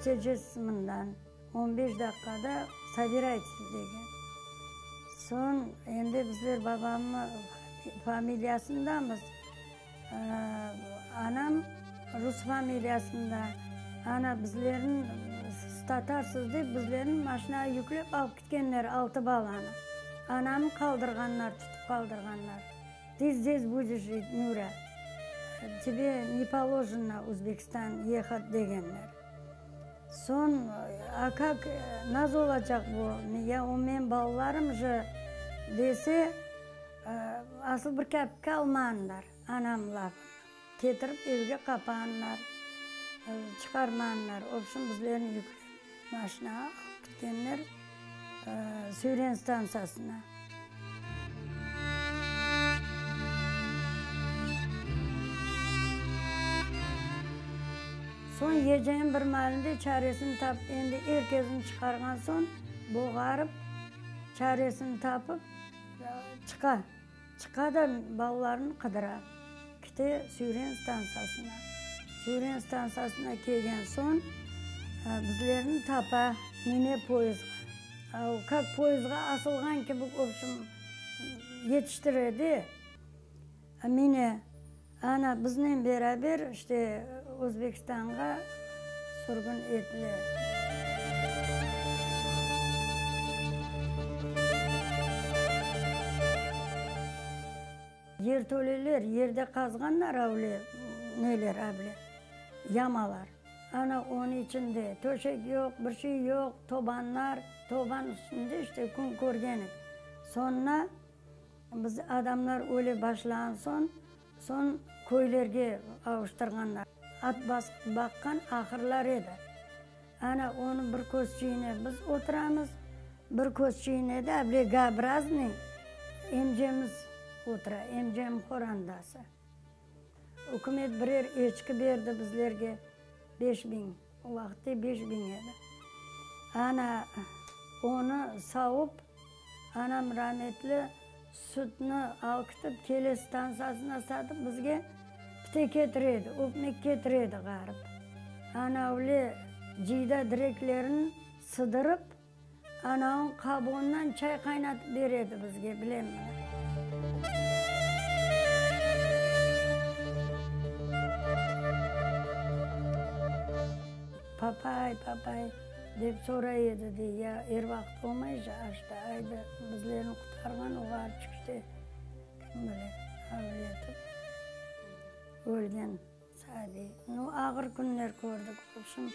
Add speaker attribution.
Speaker 1: Keteceksiz mından, on beş daqqada sobiraytes degen. Soñ endi bizler babamnıñ familiyasındamız, anam rus familiyasında. Ana, bizlerni siz tatarsız dep, bizlerni maşinağa yüklep alıp ketkenler, altı balanı. Anamnı qaldırğanlar, tutıp qaldırğanlar. Tı zdes budeş jit, Nura, tebe ne polojeno Uzbekistan yehat degenler. Soñ, a kak, naz olacaq bu, ya o menim balalarım je, dese, asıl bir kapik almanlar anam lafını. Ketirip evge qapanlar, çıqarmanlar. Obşim bizlerni yüklep maşinağa alıp ketkenler Süyren stantsiyasına. Soñ geceniñ bir maalinde çaresini tapıp, endi er kesni çıqarğan soñ, boğarıp, çaresini tapıp, çıqa. Çıqa da balalarını qıdıra. Kite Süyren stantsiyasına. Süyren stantsiyasına kelgen soñ, bizlerni tapa, mine poyezdğa. Kak poyezdğa asılğan kibi, vobşem, yetiştire de, mine. Ana, biznen beraber, işte, Özbekistanğa sürgün etile. Yertöleler, yerde qazğanlar avle, neler avle, yamalar. Ana, onıñ içinde töşek yoq, bir şey yoq, tobanlar, toban üstünde, işte, kün körgenik. Soñra. Biz adamlar öle başlağan soñ, soñ köylerge avuştırğanlar. At baqqan ahırlar edi. Ana, onıñ bir közçüyine biz oturamız, bir közçüyine de able G-obraznıy emcemiz otura, emcem qorandası. Ükümet birer eçki berdi bizlerge, 5000, o vaqıtte 5000 edi. Ana, onı savup, Anam rametli sütni alkıtıp, kele stansiyasına satıp, bizge pite ketire edi, ötmek ketire edi ğarip. Ana öyle ciyda direklerini sıdırıp, anavıñ qabuğından çay qaynatıp bere edi bizge, bilem mına. Papay, papay, dep soray edi, dey, ya er vaqıt olmayca aşta, ayda, bizlerni qurtarğan o ğaripçik işte, kim bile, avle etip ölgen sabiy. Nu, ağır künler kördik, vobşem.